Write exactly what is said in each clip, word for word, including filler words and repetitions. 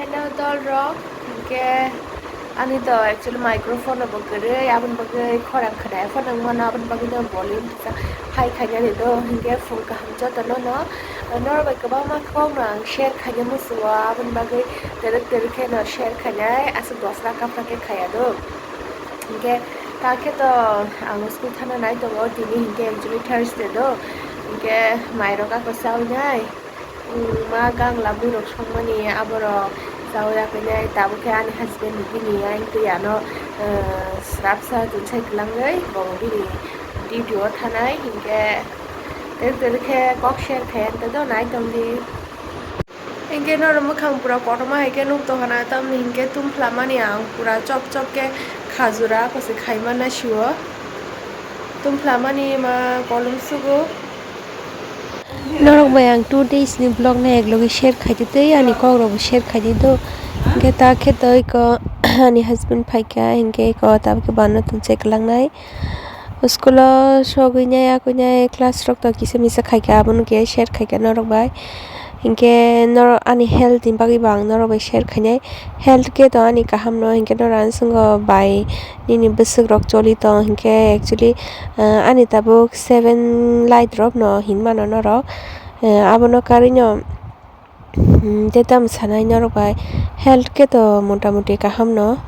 Hello dolrok, hinkhe ani to actually microphone bo kwrwi, aboni bagwi khorang khwnaya phano wngmano, aboni bagwi no volume kisa high khainani do, hinkhe phung kaham jotono no norok bai kwbangma kokno ang share khaina muchungo, aboni bagwi twrwk twrwk khe no share khainai, aswk dosra kaphra khe khaya do. Hinkhe ta khe to ang school thana nai tongo, tini hinkhe actually Thursday do, hinkhe mairok ako chawi nai. Ma gangla bwrwirok songmani aborok chawi yakwi nai, tabuk khe ani husband bini ayang twi ano, ah, srapsa tonsai kwlangwi bo bini duty o thanai, hinkhe ter ter khe kok share khai ang tei do nai tongdi. Hinkhe norok mwkhang pura kotorma hai khe nuk tongkha na, tamni hinkhe tumphlamani ang pura chop chop khe khajura kosi khaima nai sio. Tumphlamani ma kolom sugo. Norok bai ang two days ni vlog no eklogi share khaidi tei ani kok rok bo share khaidi do. Hinkhe ta khe to eko ani husband phaikha, hinkhe eko tabuk khe bana tonsai kwlangnai. School o sogwi nai, yakwi nai, class rok to kisa misa khaikha, abono khe share khaikha norok bai. Hinkhe norok ani health ni bagwi bo ang norok bai share khainai. Health khe to ani kaham no, hinkhe norok ani swngo bai nini bwswk rok choli tong, hinkhe actually, ah, ani tabuk seven light rok no hinmano norok. Eh, abono karwi no, hmm, tei tamo sanai norok bai health khe to mota moti kaham no.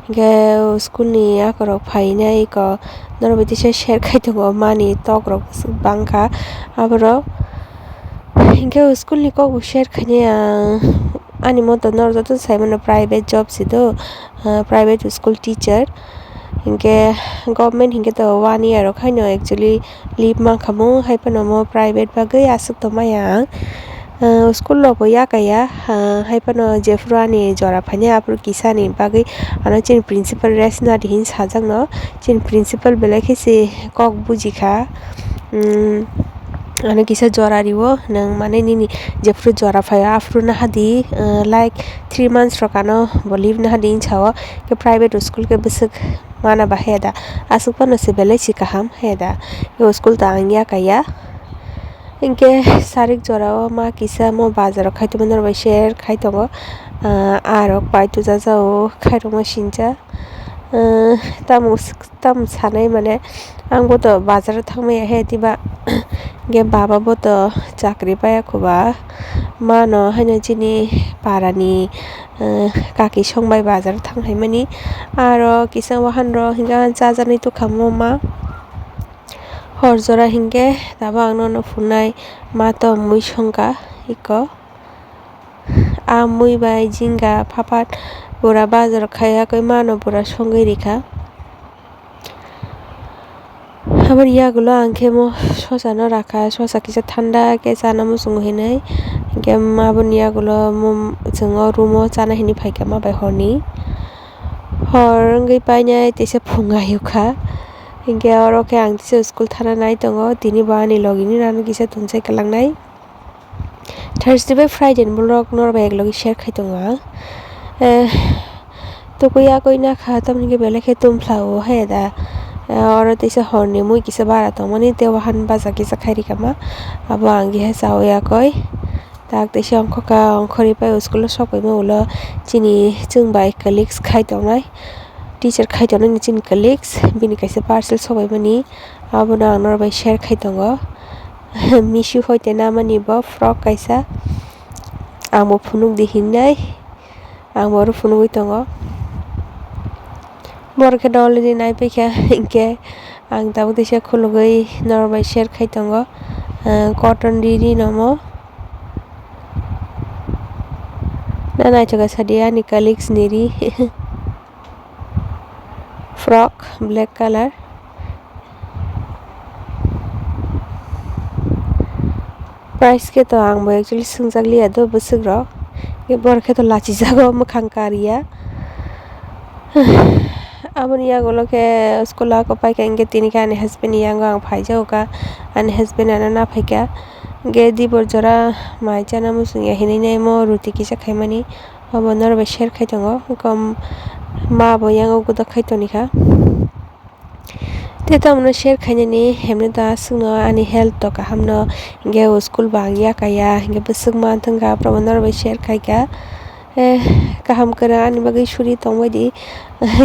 Hinkhe school ni akorok phainai eko norok bai teisa share khai tongo, mani tok rok bangkha aborok. Hinkhe school ni kok bo share khainai ang, ani moto norok joto sai mano private job se do, ah, private school teacher. Hinkhe government hinkhe to one year rok haino actually leave mankha mo, hai phano mo private bagwi aswk tongmaya ang. Ah, school rok bo yakaya, ah, hai phano jephuru ani jora phainai aphuru kisa ni bagwi ano chini principal rest nadi hin sajakno, chini principal belai khe se kok bujikha. Hmm, ano kisa jora riwo nwng, mane nini jephuru jora phaio aphuru nahadi, ah, like three months rok ano bo leave nahadi hinsa o, khe private school khe bwswk mana ba haya da, aswk phano se belai se kaham haya da, o school ta ang yakaya. Hinkhe sarik jora o ma kisa mo bazar o khai tongma norok bai share khai tongo, ah, arok pai tujaja o khairokma sincha, ah, tamo. Tam sanai mane, ang bo to bazar o thangmaya he, diba hingke baba bo to chakri paya kho ba, mano haino chini para ni, eh, kaki song bai bazar o thang hai mani, aro kisa wahan ro hingke chajaknai tokha mo ma, hor jora hingke tabuk ang nono phunai ma to mui songkha eko. Ah, mui bai jinga, phapat, pura bazar khai yakui mano pura songwi rikha. Aboni yagulo ang khe mo sosa no rakha, sosa kisa thanda khe chana muchungo hinwi. Hinkhe aboni yagulo mo chwng o room o chana hinwi phaikha ma bai horni. Hor wngwi painai teisa phung ayukha. Hinkhe oro khe ang teisa school thana nai tongo, tini bo ani logi ni nani kisa tonsai kwlangnai. Thursday bai Friday ni vlog norok bai eklogi share khai tongo ang. Eh, tukui yakui nakha, tamoni khe belai khe tumphla o hai da. Eh, oro teisa horni mui kisa bara tongmani, tei wahan baja kisa khai rikha ma. Abo ang khe cha o yakui. Tak teisa ongkha kha, ongkhorwi pai o school o sok paima ulo chini chwng bai colleagues khai tongnai. Teacher khai tongnai ni chini colleagues, bini kaisa parcel sok paimani. Abono ang norok bai share khai tongo. Mishu hoi te namani bo frock kaisa. Ang bo phunuk di hingnai. Ang bo oro phunugwi tongo. Borok khe already nai paikha, hinkhe ang tabuk teisa khulugwi norok bai share khai tongo. Ah, cotton riri nomo. Na naithoka sadi ani colleagues ni ri. Frock black colour. Price khe to ang bo actually swngjak liya do bwswk rok. Borok khe to lachijago mwkhang kariya. Aboni yagulo khe school o ako paikha hinkhe tini khe ani husband ni yango ang phaijago kha. Ani husband ano naphaikha. Hinkhe dibor jora mai chana muchungya hinwi nai mo ruti kisa khaimani. Obo norok bai share khai tongo, kom ma bo yango gudak khai toni kha. Tei tamoni share khainani hemni da aswkno ani health to kaham no, hinkhe o school bo ang yakaya, hinkhe bwswk ma thangkha, aphuru bo norok bai share khaikha. Eh, kaham kwrwng ani bagwi suri tongbaidi.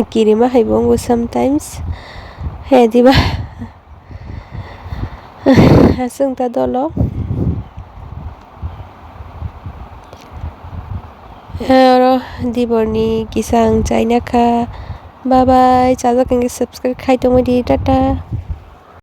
Kirima hai bo wngo sometimes. He diba? Aswng ta dolo. He oro diborni kisa ang chaina kha. Bye bye, chajak hwnkhe subscribe khai tongbaidi. Tata.